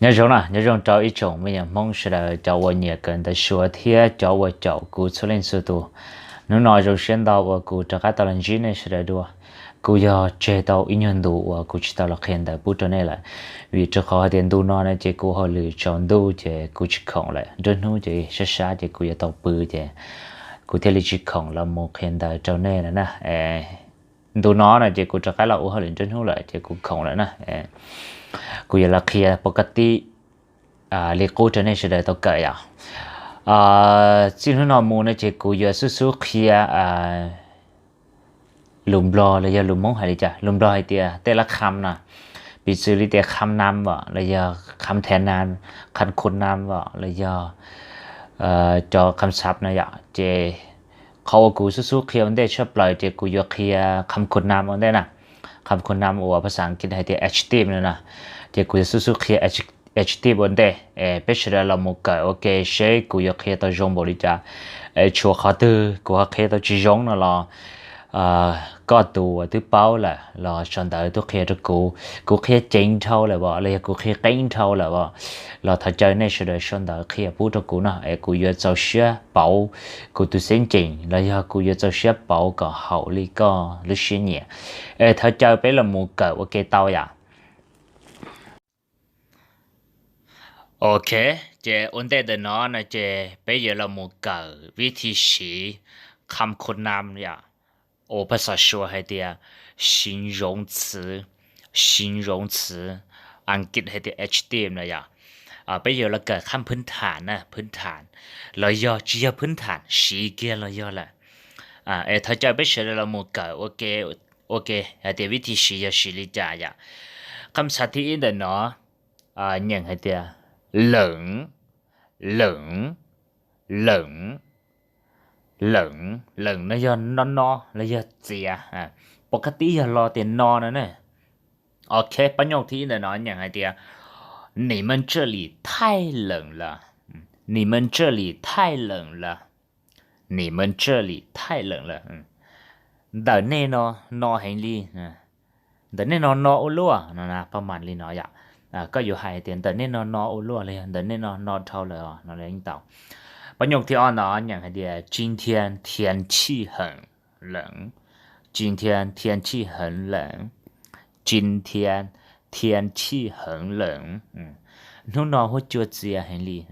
Nyob zoo na, nyob zoo rau ib tsoom me nyuam Hmoob sawv daws, cov uas nyiam kawm ntawv Suav thiab cov uas caum kuv txhua leej txhua tus. Hnub no zoo siab ntau uas kuv rov qab tau los ntsib nej sawv daws dua. Kuv yog tseg tau ib nyuag ntu uas kuv tsis tau los qhia ntawv pub rau nej lawm, vim rau qhov hais tias ntu no na ces kuv hauj lwm tsaus ntuj ces kuv tsis khoom lawm, nruab hnub ces sab sab ces kuv yuav tau pw ces kuv thiaj li tsis khoom los mus qhia ntawv rau nej lawm na. Ntu no no ces kuv rov qab los ua hauj lwm nruab hnub lawm ces kuv khoom lawm na. Kuv yuav los qhia pov ka tib li qub rau nej sawv daws tau kawm yom. Txij hnub no mus no ces kuv yuav xub xub qhia lus Nplog los yog lus Hmoob hais li cas, lus Nplog hais tias tej lab kham no, piv txwv li tias kham nam os los yog kham them nam, kham khu nam os los yog cov kham xav no yom. Ces qhov uas kuv xub xub qhia ua ntej tshaj plaws ces kuv yuav qhia kham khu nam ua ntej na. Kham khu nam uas phas xas Askiv hais tias adjective no na, ces kuv yuav xub xub qhia adjective ua ntej es peb sawv daws los mus kawm ua ke seb kuv yuav qhia tau zoo npaum li cas. Es tshuav qhov twg kuv ho qhia tau tsis zoo no los koj tus uas twb paub lawm los sau ntawv tuaj qhia rau kuv. Kuv qhia ceev dhau lawm os los yog kuv qhia qeeb dhau lawm os, los thov caw nej sawv daws sau ntawv qhia pub rau kuv no es kuv yuav txaus siab pauv kuv tus xeeb ceem los yog kuv yuav txaus siab pauv kom haum li koj lub siab nyiam. Es thov caw peb los mus kawm ua ke tau yom. Ok, ces ua ntej ntawm no no ces peb yuav los mus kawm vib thi siv kham khu nam yom, uas phas xas Suav hais tias形容词, 形容词, Askiv hais tias adjective no yom. Peb yuav los kawm kham phwb tham na, phwb tham los yog tsis yog phwb tham siv kiag los yog lawm. Es thov caw peb sawv daws los mus kawm ua ke hais tias vib thi siv yog siv li cas yom. Kham xav thib ib ntawm no nyeem hais tias leem, leem, leem, leem, leem no yog no no los yog txiav. Pov ka tib yog lo tias no no na. Ok, pab nyoj thib ib ntawm no nyeem hais tias 你们这里太冷了, 你们这里太冷了, 你们这里太冷了. Ntawm nej no no heev li, ntawm nej no no ua luaj no, pab mam li no yom. Koj yuav hais tias ntawm nej no no ua luaj los yog ntawm nej no no dhau lawm no yeej tau. Pab nyoj thib ob no nyeem hais tias 今天天气很冷, 今天天气很冷, 今天天气很冷. Hnub no huab cua txias heev li,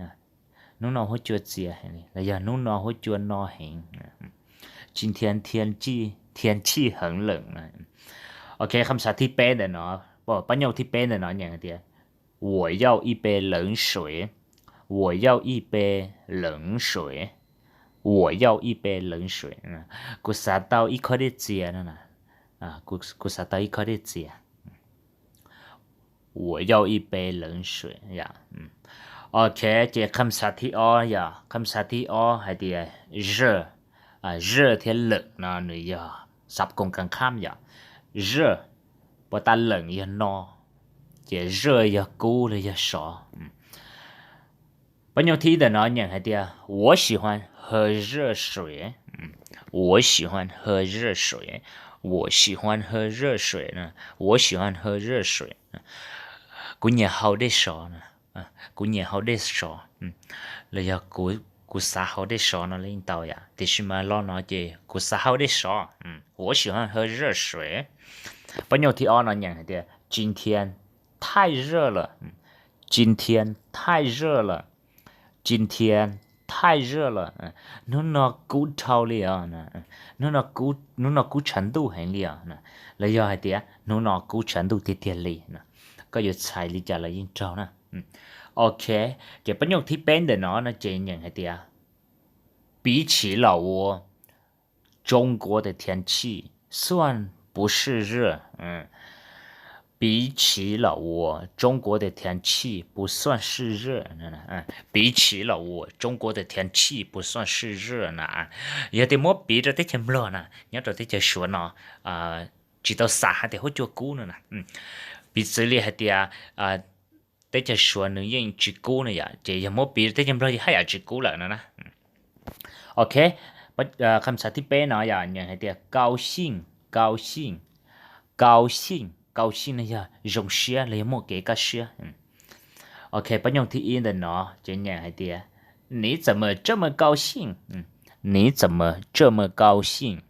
hnub no huab cua txias heev li los yog hnub no huab cua no heev. 今天天气很冷. Ok, kham xav thib peb ntawm no, pab nyoj thib peb ntawm no nyeem hais tias 我要一杯冷水, 我要一杯冷水, 我要一杯冷水. Kuv xav tau ib khob dej txias no, kuv xav tau ib khob dej txias. 我要一杯冷水 yom. Ok, ces kham xav thib ob yom, kham xav thib ob hais tias 热, 热 thiab 冷 no nws yog xab koos kas khab yom. 热, puas tas 冷 yog no, ces 热 yog kub los yog sov. Pab nyoj thib ntawm no nyeem hais tias 我喜欢喝热水, 我喜欢喝热水, 我喜欢喝热水, 我喜欢喝热水. Kuv nyiam haus dej sov, kuv nyiam haus dej sov, los yog kuv xav haus dej sov no yeej tau yom, tiam sis mas lo no ces kuv xav haus dej sov. 我喜欢喝热水. Pab nyoj thib ob no nyeem hais tias 今天太热了, 今天太热了, 今天太热了, hnub no kub dhau li os, hnub no kub tshav ntuj heev li os, los yog hais tias hnub no kub tshav ntuj tiag tiag li. Koj yuav txhais li cas los yeej raug na. Ok, ces pab nyoj thib peb ntawm no no ces nyeem hais tias 比起老挝, 中国的天气算不是热, 比起老挝, 中国的天气不算是热, 比起老挝, 中国的天气不算是热 na. Yog tias muab piv rau teb chaws Nplog na, nyob rau teb chaws Suav no tsis tau xam hais tias huab cua kub no na. Piv txwv li hais tias teb chaws Suav nws yeej tsis kub no yom, ces yog muab piv rau teb chaws Nplog ces haj yam tsis kub lawm no na. Ok, kham xav thib peb no yog nyeem hais tias 高兴, 高兴, 高兴, 高兴 no yog zoo siab los yog muaj kev kaj siab. Ok, pab nyooj thib ib ntawm no ces nyeem hais tias 你怎么这么高兴? 你怎么这么高兴?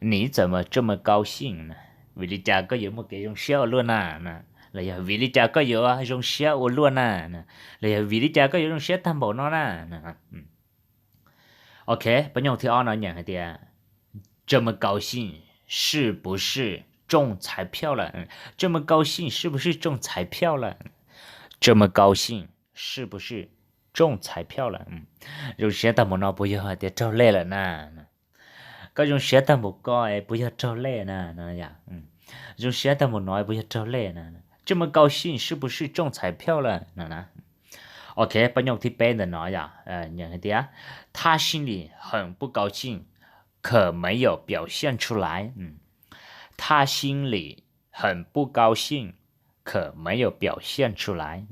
你怎么这么高兴? Vim li cas koj yuav muaj kev zoo siab ua luaj na? Los yog vim li cas koj yuav zoo siab ua luaj na? Los yog vim li cas koj yuav zoo siab tag npaum no na? Ok, pab nyooj thib ob no nyeem hais tias 这么高兴，是不是中彩票了？这么高兴，是不是中彩票了？这么高兴，是不是中彩票了？Zoo siab tag npaum no puas yog hais tias raug lej lawm na? Koj zoo siab tag npaum ko es puas yog raug lej na? Zoo siab tag npaum no es puas yog raug lej na? 这么高兴，是不是中彩票了？ no na. Ok, pab nyooj thib peb ntawm no yom, nyeem hais tias 他心里很不高兴，可没有表现出来。他心里很不高兴，可没有表现出来。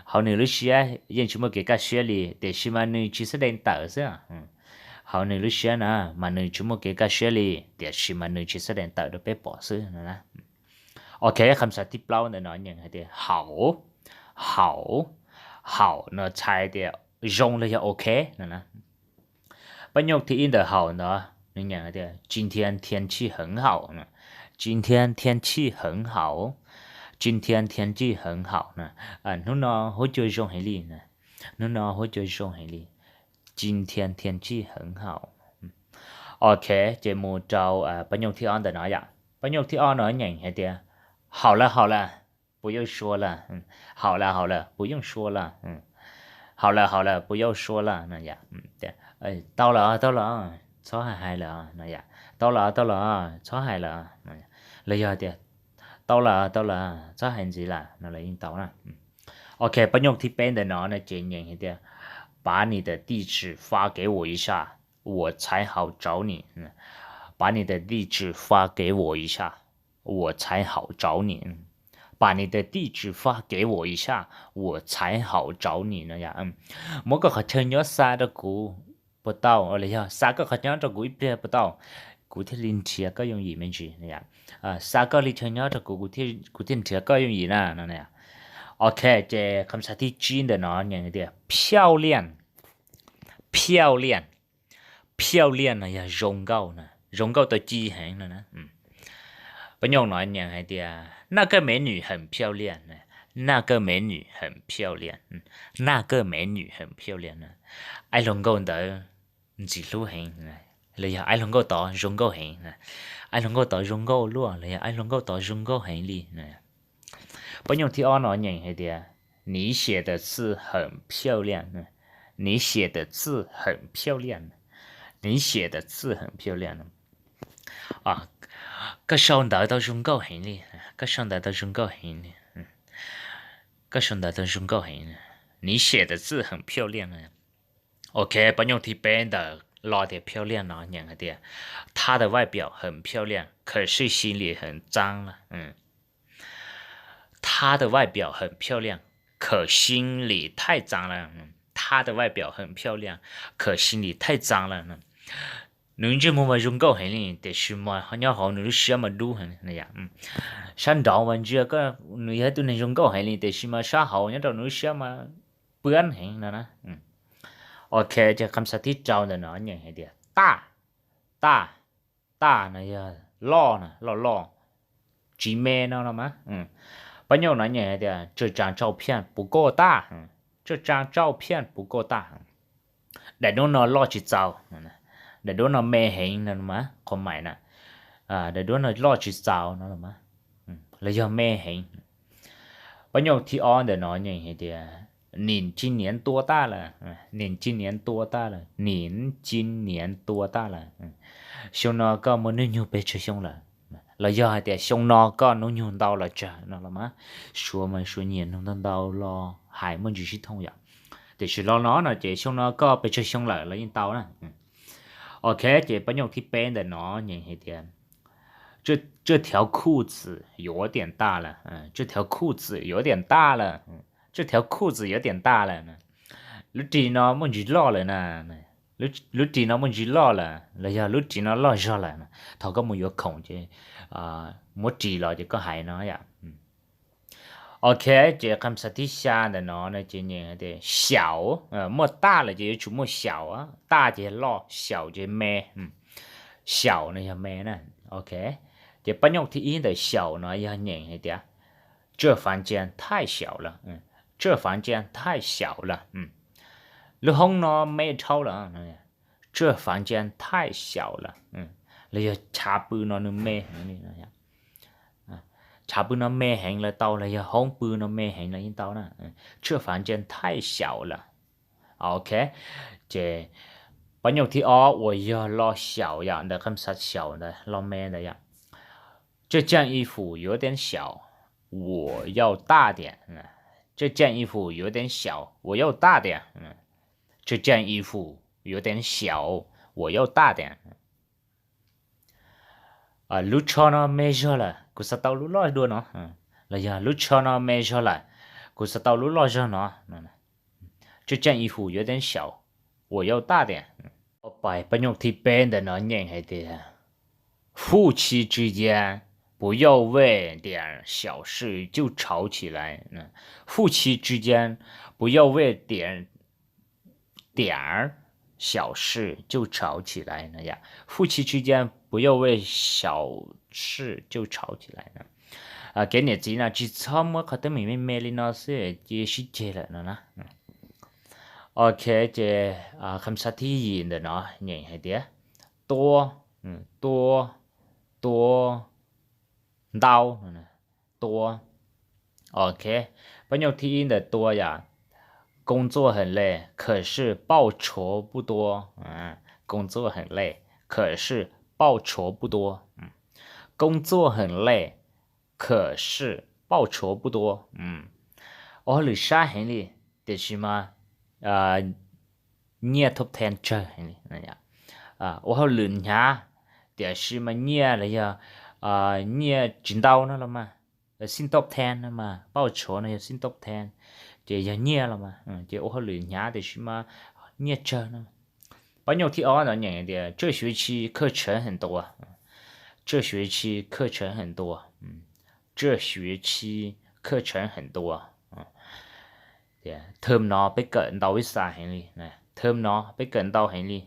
Hauv nws lub siab yeej tsis muaj kev kaj siab li, tiam sis mas nws tsis xav deev tawm xwb. Hauv nws lub siab na mas nws tsis muaj kev kaj siab li, tiam sis mas nws tsis xav deev tawm rau peb pom xwb no na. Ok, kham xav thib plaub ntawm no nyeem hais tias 好, 好, 好 no txhais tias zoo los yog ok no na. Pab nyooj thib ib ntawm 好 ntawd nws nyeem hais tias 今天天气很好, 今天天气很好, 今天天气很好 na. Hnub no huab cua zoo heev li, hnub no huab cua zoo heev li. 今天天气很好. Ok, ces mus rau pab nyooj thib ob ntawm no yom. Pab nyooj thib ob no nyeem hais tias 好了好了, 不用说了. 好了好了, 不用说了. 好了好了, 不用说了 no yom. Tau lawm, tau lawm, txhob hais hais lawm no yom. Tau lawm, tau lawm, txhob hais lawm. Los yog tias tau lawm, tau lawm, txhob hais ntxiv lawm no los yeej tau na. Ok, pab nyooj thib peb ntawm no no ces nyeem hais tias 把你的地址发给我一下, 我才好找你. 把你的地址发给我一下, 我才好找你. 把你的地址发给我一下, 我才好找你 no yom. Muab koj qhov chaw nyob xa rau kuv puas tau, los yog xa koj qhov chaw nyob rau kuv ib pliag puas tau, kuv thiaj li nrhiav koj yooj yim me ntsis. Xa koj li chaw nyob rau kuv, kuv thiaj nrhiav koj yooj yim na no. Ok, ces kham xav thib tsib ntawm no nyeem tias 漂亮, 漂亮, 漂亮 no yog zoo nkauj, zoo nkauj tau ci heev no na. Pab nyooj no nyeem hais tias 那个美女很漂亮, 那个美女很漂亮, 那个美女很漂亮 no. Aib hluas nkauj ntawd ntxim hlub heev, los yog aib hluas nkauj tod zoo nkauj heev, aib hluas nkauj tod zoo nkauj luaj, los yog aib hluas nkauj tod zoo nkauj heev li. Pab nyooj thib ob no nyeem hais tias 你写的字很漂亮, 你写的字很漂亮, 你写的字很漂亮. Koj sau ntawv tau zoo nkauj heev li, koj sau ntawv tau zoo nkauj heev li, koj sau ntawv tau zoo nkauj heev li. 你写的字很漂亮. Ok, pab nyooj thib peb ntawm lo tias 漂亮 no nyeem hais tias 她的外表很漂亮, 可是心里很脏了. 她的外表很漂亮, 可心里太脏了. 她的外表很漂亮, 可心里太脏了. Nws ntsej muag mas zoo nkauj heev li, tiam sis mas nyob hauv nws lub siab mas dub heev. Sab nraud mas ntsia nws yog ib tug neeg zoo nkauj heev li, tiam sis mas sab hauv nyob rau nws lub siab mas pwab heev no na. Ok, ces kham xav thib rau ntawm no nyeem hais tias 大, 大, 大 no yog loj, loj loj, tsis me no los mas. Pab nyooj no nyeem hais tias 这张照片不够大, 这张照片不够大. Daim duab no loj tsis txaus, daim duab no me heev no mas, qhov maim na, daim duab no loj tsis txaus no los mas, los yog me heev. Pab nyooj thib ob ntawm no nyeem hais tias 你今年多大了, 你今年多大了, 你今年多大了. Xyoo no koj muaj hnub nyoog pes tsawg xyoo lawm? Los yog hais tias xyoo no koj hnub nyoog ntau los tsawg no los mas. Suav mas suav nyiam nug ntau ntau los hais muaj ntsis sib thooj yom. Tiam sis los no no ces xyoo no koj pes tsawg xyoo lawm los yeej tau na. Ok, ces pab nyooj thib peb ntawm no nyeem hais tias 这条裤子有点大了, 这条裤子有点大了, 这条裤子有点大了. Lub ris no muaj ntsis loj lawm na, lub ris no muaj ntsis loj lawm los yog lub ris no loj zog lawm. Thaum koj mus yuav khoom ces muab ris los ces koj hais no yom. Ok, ces qhov xav thib xya ntawm no ces nyeem hais tias xyaum, muaj taj lawm ces yuav tsum muaj xyaum, taj ces loj, xyaum ces me. Xyaum no yog me na. Ok, ces pab nyuj thib ib ntawm xyaum no yog nyeem hais tias 这房间太小了, 这房间太小了, lub hoob no me dhau lawm, 这房间太小了, los yog chav pw no nws me heev li, chav pw no me heev lawm tau, los yog hoob pw no me heev los yeej tau na. 这房间太小了. Ok, ces pab nyuj thib ob uas yog lo xyaum yom, ntawm qhov xav xyaum ntawd, lo me ntawd yom. 这件衣服有点小，我要大点。这件衣服有点小，我要大点。这件衣服有点小，我要大点。 Lub tsho no me zog lawm, kuv xav tau lub loj dua no. Los yog lub tsho no me zog lawm, kuv xav tau lub loj zog no. 这件衣服有点小，我要大点。 Pais pab nyuj thib peb ntawm no nyeem hais tias 夫妻之间不要为点小事就吵起来。夫妻之间不要为点点儿小事就吵起来呢呀。夫妻之间不要为小事就吵起来呢。 Kev niam txiv no tsis txhob muab qhov teeb meem me me li no xwb ces sib ceg lawm no na. Ok, ces qhov xav thib yim ntawm no nyeem hais tias tua, tua, tua, ntau, tua. Ok, pab nyuj thib ib ntawm tua yom. 工作很累，可是报酬不多。工作很累，可是报酬不多。工作很累，可是报酬不多。Ua hauj lwm sab heev li, tiam sis mas nyiaj thoob thee tsawg heev li. Ua hauj lwm hnyav, tiam sis mas nyiaj los yog nyiaj tsis ntau no los mas, xij toob thee no mas, pauj tshuav no yog xij toob thee, ces yog nyiaj los mas, ces ua hauj lwm hnyav tiam sis mas nyiaj tsawg no. Pab nyuj thib ob ntawd nyeem tias 这学期课程很多。这学期课程很多。这学期课程很多。Term no peb kawm ntau ib xas heev li, term no peb kawm ntau heev li.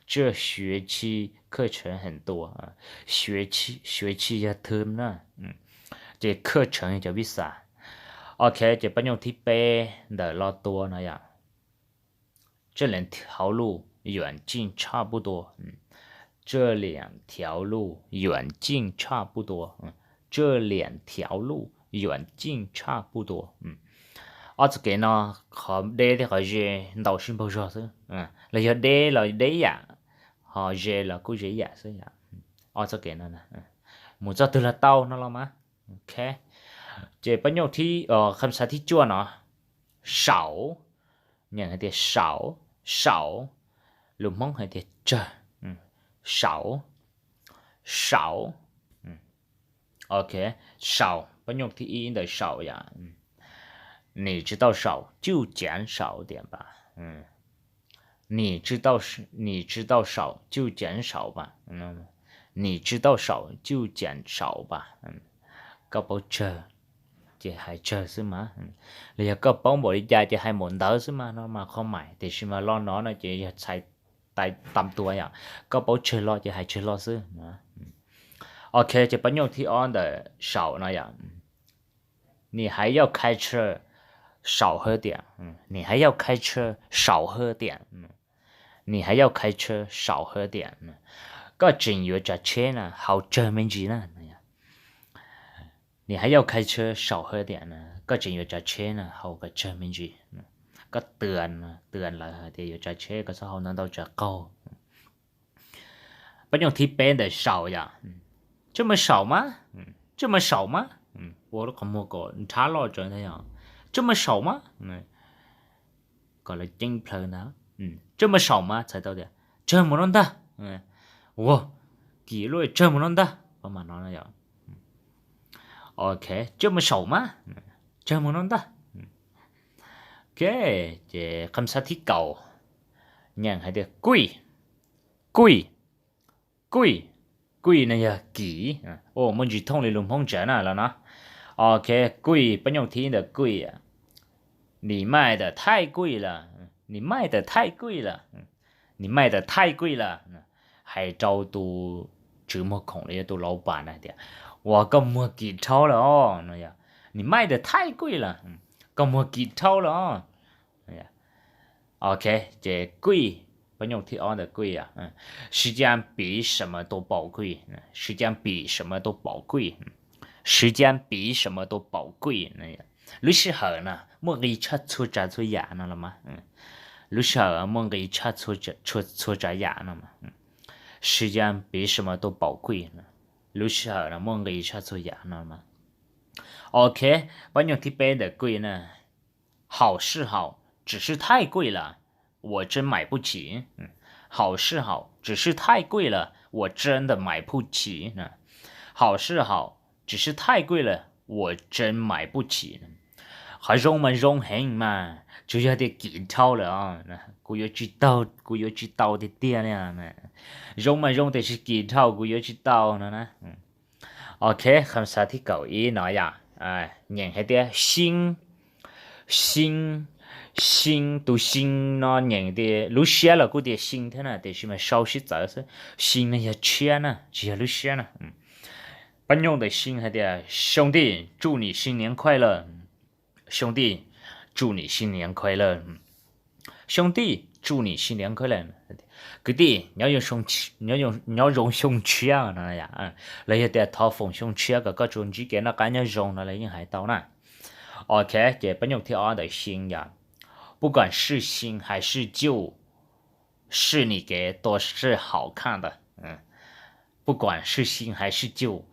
这学期课程很多。学期, 学期 yog term na, ces 课程 cov ib xas. Ok, ces pab nyuj thib peb ntawm lo tua no yom. 这两条路远近差不多。这两条路远近差不多。这两条路远近差不多。Ob txoj kev no qhov deb thiab qhov ze ntau sib npaug zog xwb, los yog deb los deb ib yam, ho ze los kuj ze ib yam xwb yom. Ob txoj kev no mus txoj twg los tau no los mas. Ok, ces pab nyuj thib, qhov xav thib cuaj no, saum, nyeem hais tias saum, saum, lus Hmoob hais tias tsawg, saum, saum. Ok, saum, pab nyuj thib ib ntawm saum yom. 你知道少就减少点吧。你知道少就减少吧。你知道少就减少吧。Koj paub tsawg ces hais tsawg xwb mas, los yog koj paub npaum li cas ces hais npaum ntawd xwb mas no mas qhov mais, tiam sis mas lo no no ces yog txhais tais tam tuas yom, koj paub tsawg lo ces hais tsawg lo xwb. Ok, ces pab nyuj thib ob ntawm saum no yom. 你还要开车少喝点。你还要开车少喝点。你还要开车少喝点。Koj tseem yuav tsav tsheb na, haus tsawg me ntsis na. 你还要开车少喝点。Koj tseem yuav tsav tsheb na, haus kom tsawg me ntsis. Koj twv, twv lawv hais tias yuav tsav tsheb koj txhob haus ntau ntau tsam qaug. Pab nyuj thib peb ntawm saum yom. 这么少吗？这么少吗？Ua lub qhov muag kom nrhav loj tsawv ntag yom. 这么少吗？ Kom lawv ceeb plhaw ntag. 这么少吗? Txhais tau tias tsawg mus no ntag. Ua, kim lub tsawg mus no ntag, pab mas no yom. Ok, 这么少吗? Tsawg mus no ntag. Ok, ces qhov xav thib kaum, nyeem hais tias kuij, kuij, kuij. Kuij no yog kim. Ua muaj ntsis thooj li lus Hmoob ntawd na los no. Ok, 贵, pab nyoj thib ntawm 贵 a. 你卖得太贵了, 你卖得太贵了, 你卖得太贵了. Hais rau tus tswv muag khoom los yog tus laus pas na tias, ua koj muag kim dhau lawm os no yog, 你卖得太贵了, koj muag kim dhau lawm os. Ok, ces 贵, pab nyoj thib ob ntawm 贵 a. 时间比什么都宝贵, 时间比什么都宝贵, 时间比什么都宝贵. Lub sij hawm na muaj nqi tshaj txhua tsav txhua yam no los mas. Lub sij hawm muaj nqi tshaj txhua tsav yam no. 时间比什么都宝贵, lub sij hawm na muaj nqi tshaj txhua yam no mas. Ok, pab nyoj thib peb ntawm 贵 na. 好是好, 只是太贵了, 我真买不起. 好是好, 只是太贵了, 我真的买不起. 好是好, 只是太贵了, 我真买不起. Qhov zoo mas zoo heev mas tsuas yog tias kim dhau lawm, kuv yuav tsis tau, kuv yuav tsis tau tiag tiag li. Zoo mas zoo tiam sis kim dhau kuv yuav tsis tau no na. Ok, kham xav thib kaum ib no yom, nyeem hais tias 新, 新, 新, tus 新 no nyeem tias lub siab los kuj tias 新 thiab na, tiam sis mas sau sib txawv xwb. 新 no yog tshiab na, tsis yog lub siab na. Pab nyoj ntawm 新 hais tias 兄弟, 祝你新年快乐. 兄弟, 祝你新年快乐. 兄弟, 祝你新年快乐. Kwv tij, nyob zoo xyoo tshiab no, los yog tias thov foom xyoo tshiab kom koj tsuas ntsib kev noj qab nyob zoo no los yeej hais tau na. Ok, ces pab nyoj thib ob ntawm 新 yom, 不管是新还是旧, 是你给都是好看的. 不管是新还是旧,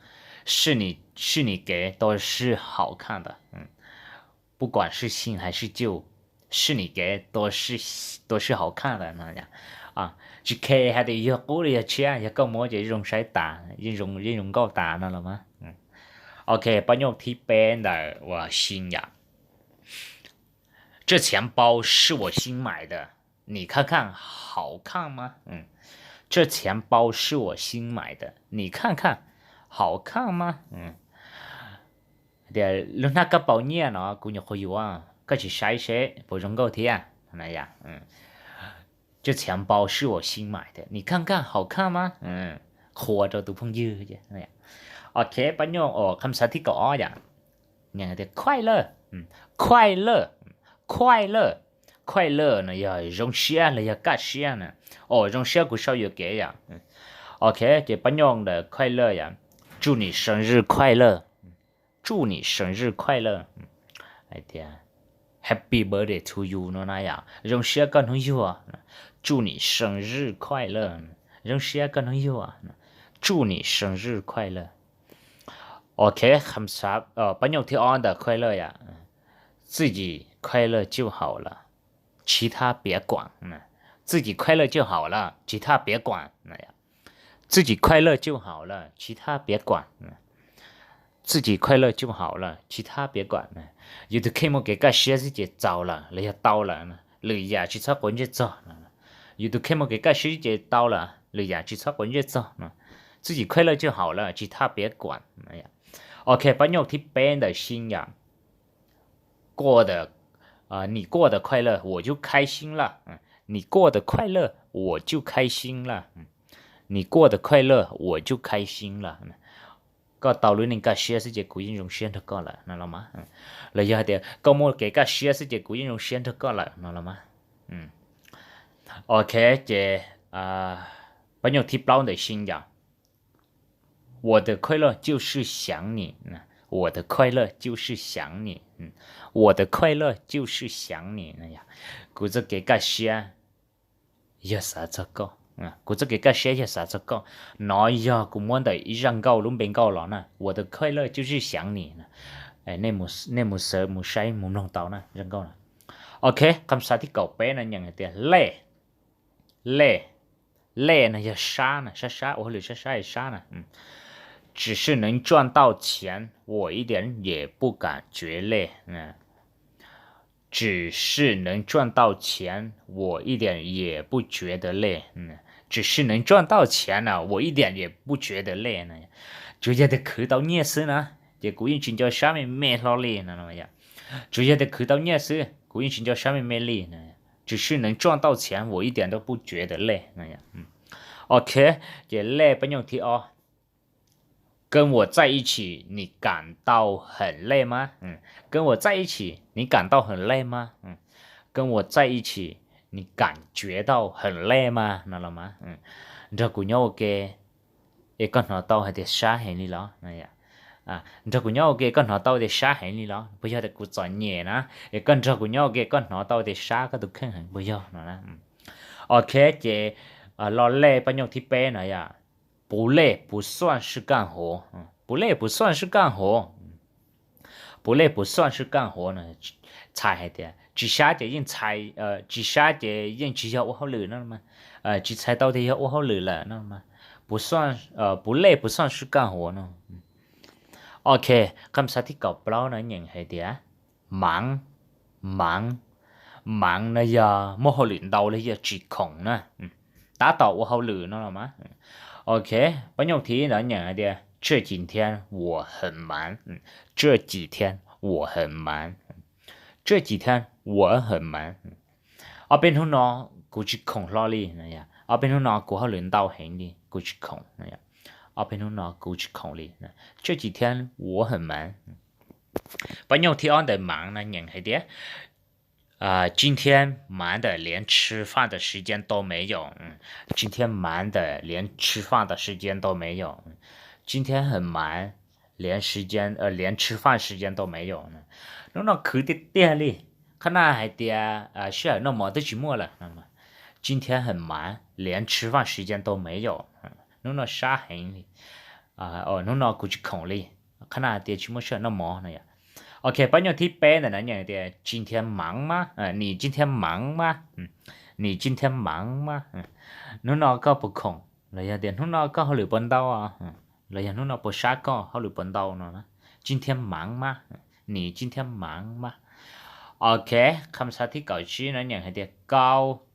是你, 是你给都是好看的. 不管是新还是旧, 是你给都是, 都是好看的. Tsis khe hais tias yog qub los yog tshiab, yog koj muab ces zoo saib tas, yeej zoo nkauj tas no los mas. Ok, pab nyoj thib peb ntawm uas 新 yom. 这钱包是我新买的, 你看看好看吗? 这钱包是我新买的, 你看看好看吗? Tias lub hnab kab paus nyiaj no kuv nyuam qhuav yuav, koj tsis saib seb puas zoo nkauj thiab. 这钱包是我新买的, 你看看好看吗? Qhuas rau tus phooj ywg. Ok, pab nyoj uas kham xav thib kaum ob yom. 快乐, 快乐, 快乐, 快乐 no yog zoo siab los yog kaj siab na. Os, zoo siab kuv sau yuam kev yom. Ok, ces pab nyoj ntawm 快乐 yom. 祝你生日快乐, 祝你生日快乐. Hais tias happy birthday to you no na yom, zoo siab koj hnub yuag. 祝你生日快乐, zoo siab koj hnub yuag. 祝你生日快乐. Ok, kham xav, pab nyoj thib ob ntawm 快乐 yom. 自己快乐就好了, 其他别管. 自己快乐就好了, 其他别管. 自己快乐就好了, 其他别管. 自己快乐就好了, 其他别管. Yus tus kheej muaj kev kaj siab xwb ces txaus lawm los yog tau lawm, lwm yam tsis txhob quav ntsej txog. Yus tus kheej muaj kev kaj siab xwb ces tau lawm, lwm yam tsis txhob quav ntsej txog. 自己快乐就好了, 其他别管. Ok, pab nyoj thib peb ntawm 新 yom. 过得, 你过得快乐, 我就开心了. 你过得快乐, 我就开心了. 你过得快乐, 我就开心了. Koj tau lub neej kaj siab xwb ces kuv yeej zoo siab nrog koj lawm no los mas. Los yog hais tias koj muaj kev kaj siab xwb ces kuv yeej zoo siab nrog koj lawm no los mas. Ok, ces pab nyoj thib plaub ntawm 新 yom. 我的快乐就是想你, 我的快乐就是想你, 我的快乐就是想你. Kuv txoj kev kaj siab yog xav txog koj. Kuv txoj kev kaj siab yog xav txog koj. No yog kuv muab ntawm ib zaj nkauj lub npe nkauj los na, 我的快乐就是想你. Nej mus xav mus saib mus mloog tau na zaj nkauj no. Ok, kham xav thib kaum peb no nyeem hais tias 累, 累, 累 no yog sab na, sab sab, ua hauj lwm sab sab es sab na. 只是能赚到钱, 我一点也不感觉累. 只是能赚到钱, 我一点也不觉得累. 只是能赚到钱呢, 我一点也不觉得累. Tsuas yog tias khwv tau nyiaj xwb na, ces kuv yeej tsis nco sab me me hlo li no. Tsuas yog tias khwv tau nyiaj xwb, kuv yeej tsis nco sab me me li. 只是能赚到钱，我一点都不觉得累 no. Ok, ces 累 pab nyuj thib ob. 跟我在一起，你感到很累吗？嗯，跟我在一起，你感到很累吗？嗯，跟我在一起，你感觉到很累吗？no los mas, nrog kuv nyob ua ke es koj hnov tau hais tias sab heev li los? Nrog kuv nyob ua ke koj hnov tau tias sab heev li los? Puas yog tias kuv txom nyem na, es koj nrog kuv nyob ua ke koj hnov tau tias sab koj tus kheej heev puas yog no? Ok, ces lo 累 pab nyuj thib peb no yog 不累不算是干活，不累不算是干活，不累不算是干活 no, txhais hais tias tsis sab ces yeej txhais, tsis sab ces yeej tsis yog ua hauj lwm no, tsis txhais tau tias yog ua hauj lwm lawm no. 不累不算是干活 no. Ok, qhov xav thib kaum plaub no nyeem hais tias 忙, 忙, 忙 no yog muaj hauj lwm ntau los yog tsis khoom na, tab tom ua hauj lwm no los mas. Ok, pab nyuj thib ntawd nyeem hais tias 这几天我很忙，这几天我很忙，这几天我很忙。 Ob peb hnub no kuv tsis khoom hlo li, ob peb hnub no kuv hauj lwm ntau heev li kuv tsis khoom, ob peb hnub no kuv tsis khoom li, 这几天我很忙。 Pab nyuj thib ob ntawm 忙 no nyeem hais tias 今天忙得连吃饭的时间都没有，今天忙得连吃饭的时间都没有，今天很忙，连时间，呃，连吃饭时间都没有。 Hnub no khwv tiag tiag li, qhov no hais tias sij hawm noj mov twb tsis muaj lawm. 今天很忙，连吃饭时间都没有。 Hnub no sab heev li, hnub no kuv tsis khoom li, qhov no hais tias tsis muaj sij hawm noj mov no yom. Ok, pab nyuj thib peb ntawm no nyeem tias 今天忙吗，你今天忙吗，你今天忙吗。 Hnub no koj puas khoom los yog tias hnub no koj hauj lwm puas ntau, los yog hnub no puas sab koj hauj lwm puas ntau no. 今天忙吗，你今天忙吗。 Ok, qhov xav thib kaum tsib no nyeem hais tias kau,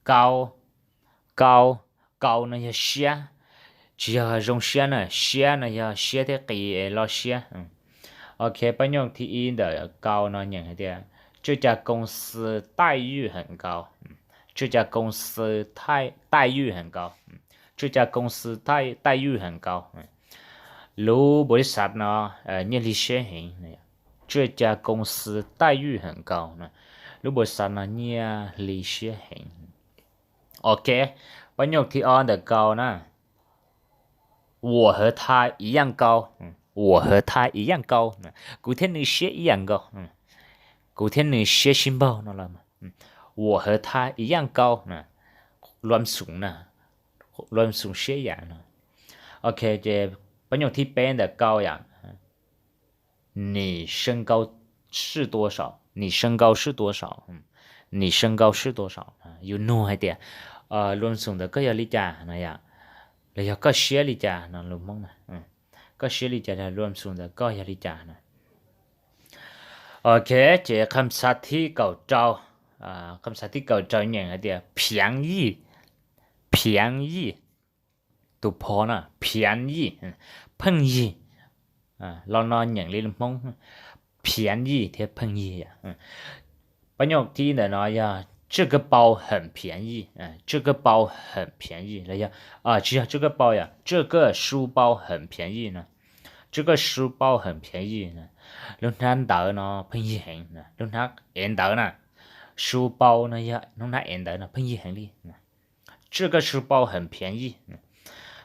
kau, kau, kau no yog siab, tsis yog zoo siab na, siab no yog siab thiab qis es lo siab. Ok, pab nyuj thib ib ntawm kau no nyeem hais tias 这家公司待遇很高，这家公司待，待遇很高，这家公司待，待遇很高。 Lub npau li xav no nyiaj hli siab heev, 这家公司待遇很高, lub npau li xav no nyiaj hli siab heev. Ok, pab nyuj thib ob ntawm kau na, 我和他一样高，我和他一样高，kuv thiab nws siab ib yam nkaus, kuv thiab nws siab sib npaug no los. 我和他一样高, luam xoom na, luam xoom siab yam no. Ok, ces pab nyuj thib peb ntawm kau yom, 你身高是多少？你身高是多少？你身高是多少？ Yus nug hais tias luam xoom ntawm koj yog li cas no yom, los yog koj siab li cas no lus Hmoob na, koj siab li cas, luam xoom ntawm koj yog li cas no. Ok, ces qhov xav thib kaum rau, qhov xav thib kaum rau nyeem hais tias 便宜, 便宜, tus phov na, 便宜, pheej yig, los no nyeem li lus Hmoob, 便宜 thiab pheej yig. Pab nyuj thib ntawm no yog 这个包很便宜, 这个包很便宜 los yog, tsis yog 这个包 yom, 这个书包很便宜 no, 这个书包很便宜 no, lub hnab ntawv no pheej yig heev, lub hnab ev ntawv na, 书包 no yog lub hnab ev ntawv no pheej yig heev li. 这个书包很便宜.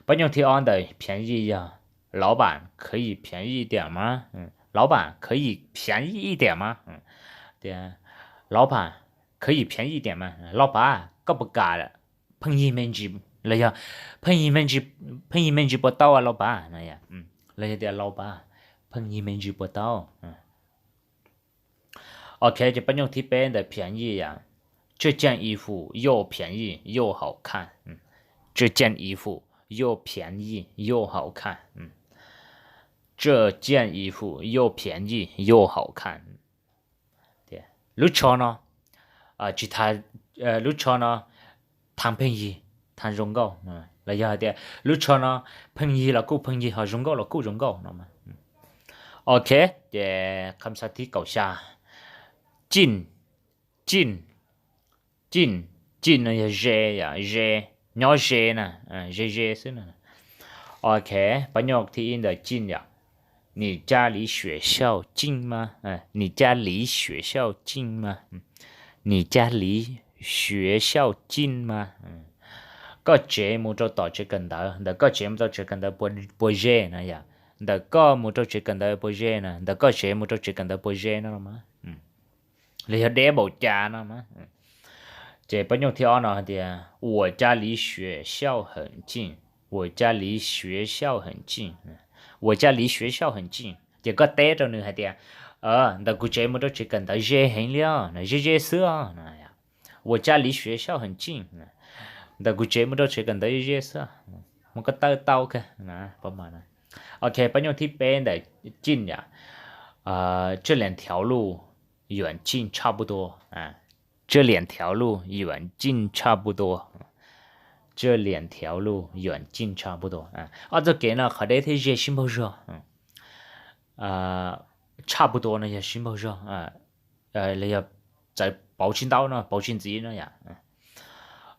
Pab nyuj thib ob ntawm 便宜 yog 老板可以便宜点吗？老板可以便宜一点吗？ Tias 老板可以便宜点吗？ Los pas, koj puas kam pheej yig me ntsis, los yog pheej yig me ntsis, pheej yig me ntsis puas tau los pas no, los yog tias los pas, pheej yig me ntsis puas tau. Ok, ces pab nyuj thib peb ntawm 便宜 yom, 这件衣服又便宜又好看, 这件衣服又便宜又好看, 这件衣服又便宜又好看. Lub tsho no, tsis, lub tsho no thav pheej yig, thav zoo nkauj, los yog hais tias lub tsho no pheej yig los kuj pheej yig, ho zoo nkauj los kuj zoo nkauj no. Ok, ces kham xav thib kaum xya, cij, cij, cij, cij no yog ze yom, ze, nyob ze na, ze ze xwb na. Ok, pab nyuj thib ib ntawm cij yom, 你家离学校近吗? 你家离学校近吗? 你家离学校近吗? Koj tsev mus rau tom tsev kawm ntawv, ntawm koj tsev mus rau tsev kawm ntawv puas ze na yom? Ntawm koj mus rau tsev kawm ntawv puas ze na, ntawm koj tsev mus rau tsev kawm ntawv puas ze no los mas, los yog deb npaum cas no mas. Ces pab nyuj thib ob no hais tias 我家离学校很近, 我家离学校很近, 我家离学校很近. Ces koj teb rau nws hais tias ntawm kuv tsev mus rau tsev kawm ntawv ze heev li os, ze ze xwb os. 我家离学校很近, ntawm kuv tsev mus rau tsev kawm ntawv ze ze xwb, muab koj tawb tau kawg. Ok, pab nyuj thib peb ntawm cij yom, 这两条路远近差不多, 这两条路远近差不多, 这两条路远近差不多. Ob txoj kev no qhov deb thiab ze sib npaug zog. 差不多 no yog sib npaug zog, los yog txawv pauv tsis ntau no, pauv tsis ntxiv no yom.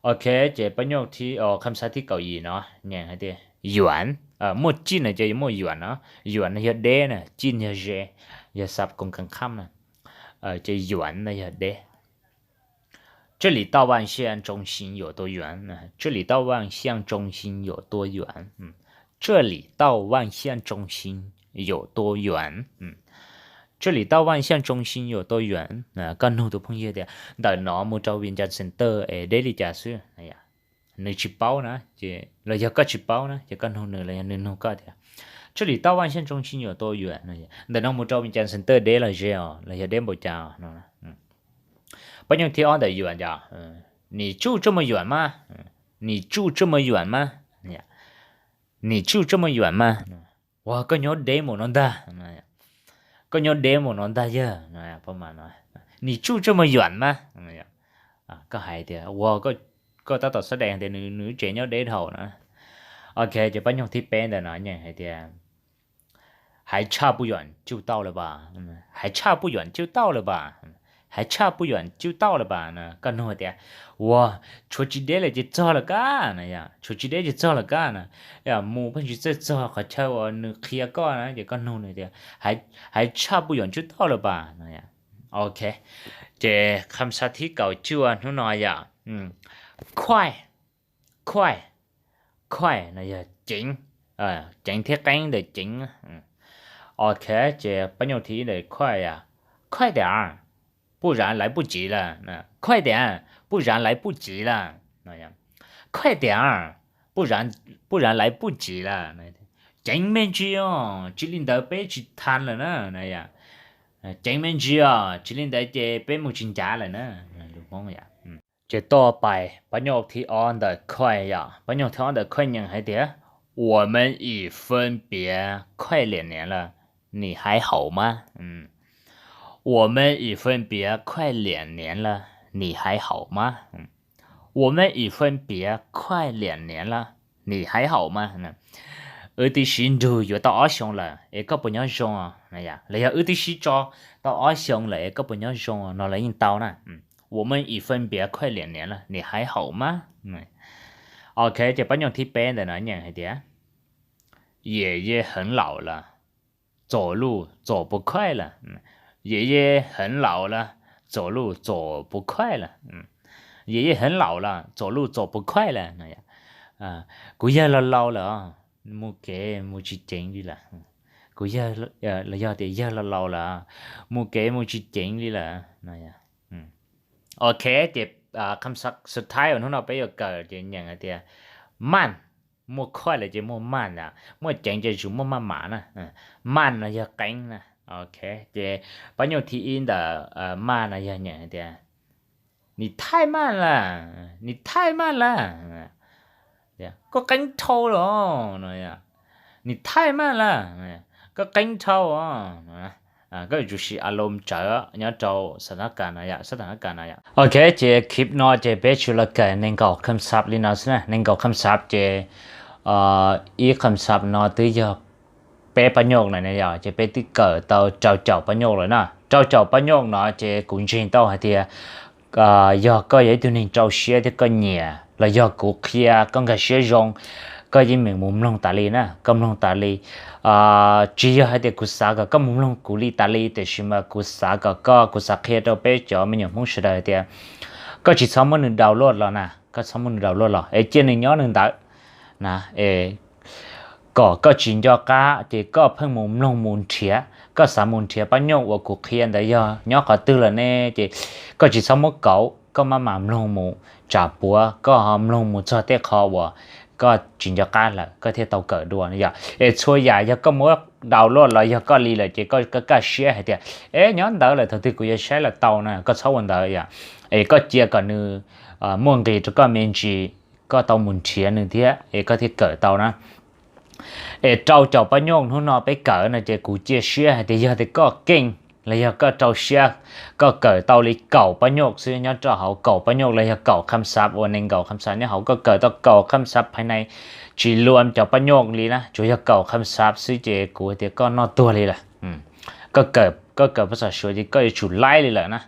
Ok, ces pab nyuj thib, kham xav thib kaum yim no nyeem hais tias 远, muaj cij no ces yuav muaj 远 no, 远 no yog deb na, cij yog ze, yog xav koom kab khab na, ces 远 no yog deb. 这里到万象中心有多远呢？这里到万象中心有多远？嗯，这里到万象中心有多远？嗯，这里到万象中心有多远？ Koj nug tus phooj ywg tias ntawm no mus rau Vias Cas Center es deb li cas xwb, nws tsis paub na, los yog koj tsis paub na ces koj nug nws los yog nws nug koj tias 这里到万象中心有多远? Ntawm no mus rau Vias Cas Center deb los ze os, los yog deb npaum cas no. Pab nyuj thib ob ntawm 远 yom, 你住这么远吗? 你住这么远吗? 你住这么远吗? Ua, koj nyob deb npaum no ntag, koj nyob deb npaum no ntag yawg. 你住这么远吗? Koj hais tias ua, koj tab tom xav deev tias nws tsev nyob deb dhau na. Ok, ces pab nyuj thib peb ntawm no nyeem hais tias 还差不远就到了吧, 还差不远就到了吧, 还差不远就到了吧 no. Koj nug tias ua, tshuav tsis deb lawm ces txog lawm kab no yom, tshuav tsis deb ces txog lawm kab no. Mus pheej tsis txawj txog qhov chaw uas nws qhia koj na ces koj nug nws tias 还差不远就到了吧 no. Ok, ces kham xav thib kaum cuaj hnub no yom, 快, 快, 快 no yog ceev, ceev thiab qeeb ntawm ceev. Ok, ces pab nyuj thib ib ntawm 快 yom, 快点儿, 不然来不及了, 快点儿, 不然来不及了. 快点儿, 不然来不及了. Ceev me ntsis os, tsis li ntawd peb tsis tau lawm na. Ceev me ntsis os, tsis li ntawd ces peb mus tsis ncav lawm na. Ces toj pais pab nyuj thib ob ntawm 快 yom, pab nyuj thib ob ntawm 快 nyeem hais tias 我们已分别快两年了, 你还好吗? 我们已分别快两年了, 你还好吗? 我们已分别快两年了, 你还好吗? Wb twb sib nrug yuav tau ob xyoo lawm es koj puas nyob zoo? Los yog wb twb sib tso tau ob xyoo lawm es koj puas nyob zoo no los yeej tau na. 我们已分别快两年了, 你还好吗? Ok, ces pab nyuj thib peb ntawm no nyeem hais tias 爷爷很老了, 走路走不快了. 爷爷很老了, 走路走不快了. 爷爷很老了, 走路走不快了. Kuv yawg laus laus lawm, mus kev mus tsis ceev li lawm. Kuv yawg, los yog tias yawg laus laus lawm, mus kev mus tsis ceev li lawm. Ok, ces kham xav thib uas hnub no peb yuav kawm ces nyeem hais tias 慢, muaj 快 lawm ces muaj 慢 na, muaj ceev ces tsum muaj 慢 mam na. 慢 no yog qeeb na. Ok, ces pab nyuj thib ib ntawm 慢 no yog nyeem hais tias 你太慢了, 你太慢了, koj qeeb dhau lawm no. 你太慢了, koj qeeb dhau. Koj yuav tsum siv อารมณ์ tsawv nyob rau สถานการณ์ no yom, สถานการณ์ no yom. Ok, ces clip no ces peb tsuas los kawm nees nkaum kham xav li no xwb na, nees nkaum kham xav ces ib kham xav no twb yog peb pab nyuj lawm ne yom, ces peb twb kawm tau rau caum pab nyuj lawm na. Rau caum pab nyuj no ces kuv ntseeg tau hais tias yog koj yog ib tug neeg rau siab thiab koj nyiam los yog kuv qhia koj nkag siab zoo, koj yeej meem mus mloog tas li na, koj mloog tas li. Tsis yog hais tias kuv xav kom koj mus mloog kuv li tas li, tiam sis mas kuv xav kom koj, kuv xav qhia rau peb cov me nyuam Hmoob sawv daws tias koj tsis txhob muab nws download los na, koj txhob muab nws download los es cia nws nyob nws ntawd na, es kom koj tsis nco qab ces koj pheej mus mloog mus nrhiav, koj xav mus nrhiav pab nyuj uas kuv qhia ntawd yog nyob qhov twg lawm ne, ces koj tsis txhob muab kauv, koj maj mam mloog mus tsam puav, koj ho mloog mus txog tej qho uas koj tsis nco qab lawm koj thiaj tau kawm dua yom. Es txhua yam yog koj muab download los yog koj li lawm ces koj kaj siab hais tias es nyob ntawd lawm, thaum twg kuv yuav saib los tau na, koj txhob ua ntawd yom. Es koj cia kom nws muaj nqis rau koj me ntsis, koj tau mus nrhiav nws thiab es koj thiaj kawm tau na. Es rau caum pab nyuj hnub no peb kawm no ces kuv cia siab hais tias yog tias koj keej los yog koj rau siab, koj kawm tau li kaum pab nyuj xwb nyob rau hauv kaum pab nyuj los yog kaum kham xav uas nees nkaum kham xav nyob hauv, koj kawm tau kaum kham xav phais nais tsis luam cov pab nyuj li na, tsuas yog kaum kham xav xwb ces kuv hais tias koj noj tuag li lawm. Koj kawm pab xav suav ces koj yuav tsum laib li lawm na.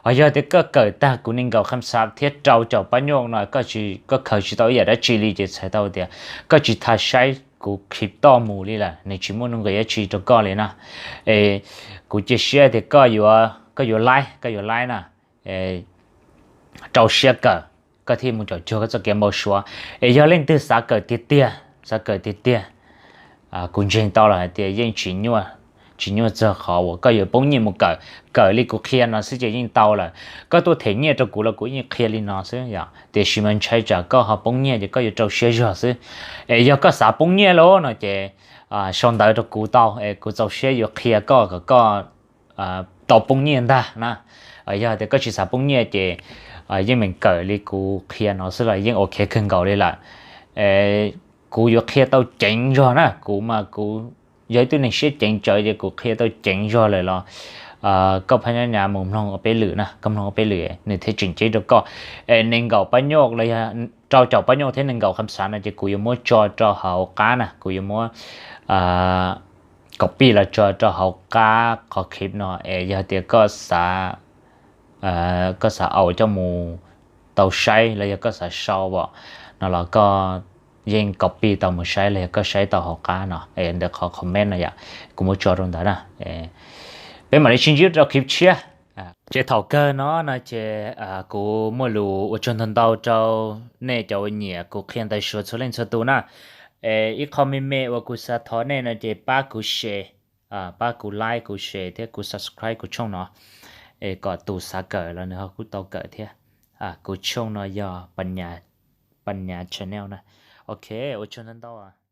Ho yog tias koj kawm tag kuv nees nkaum kham xav thiab rau caum pab nyuj no koj khaws tsis tau ib yam dab tsi li ces txhais tau tias koj tsis tau saib kuv clip toj mus li lawm, nws tsis muaj nuj nqis dab tsi rau koj li na. Es kuv cia siab tias koj yuav laib, koj yuav laib na. Rau siab kawm, koj thiaj mus caum cuag koj txoj kev npau suav. Es yog leej twg xav kawm tiag tiag, xav kawm tiag tiag, kuv ntseeg tau los hais tias yeej tsis nyuaj, tsis nyuaj txog qhov uas koj yuav poob nyiaj mus kawm. Kawm li kuv qhia no xwb ces yeej tau lawm. Koj tuaj them nyiaj rau kuv los kuv yeej qhia li no xwb yom, tiam sis mas ntshai tsam koj ho poob nyiaj ces koj yuav rau siab zog xwb. Es yog koj xav poob nyiaj lawm no ces sau ntawv rau kuv tau es kuv txaus siab yuav qhia koj kom koj tau poob nyiaj ntag na. Yog tias koj tsis xav poob nyiaj ces yeej meem kawm li kuv qhia no xwb los yeej ok kawg nkaus li lawm. Kuv yuav qhia tau ceev zog na, kuv mas kuv yog ib tug neeg siab ceev tsawv ces kuv qhia tau ceev zog lawm los koj phab nyab nyav mus mloog ua peb lwm na, koj mloog ua peb lwm nws thiaj tseem ceeb rau koj. Es nees nkaum pab nyuj los yog rau caum pab nyuj thiab nees nkaum kham xav no ces kuv yuav muab tso rau hauv qab na, kuv yuav muab copy los tso rau hauv qab qhov clip no es yog tias koj xav, koj xav au coj mus tau saib los yog koj xav sau os no los koj yeej copy tau mus saib los yog koj saib tau hauv qab no es ntawm qhov comment no yom, kuv muab tso rau ntawd na. Peb mam li sib ntsib rau clip tshiab. Ces thaum kawg no no ces kuv muaj lus ua tsaug ntau ntau rau nej cov uas nyiam kuv qhia ntawv suav txhua leej txhua tus na. Es ib qho me me uas kuv xav thov nej no ces pab kuv share, pab kuv like, kuv share thiab kuv subscribe kuv tshooj no, es kom tus xav kawm los nws ho kuj tau kawm thiab. Kuv tshooj no yog Panya Channel na. Ok, ua tsaug ntau ntau.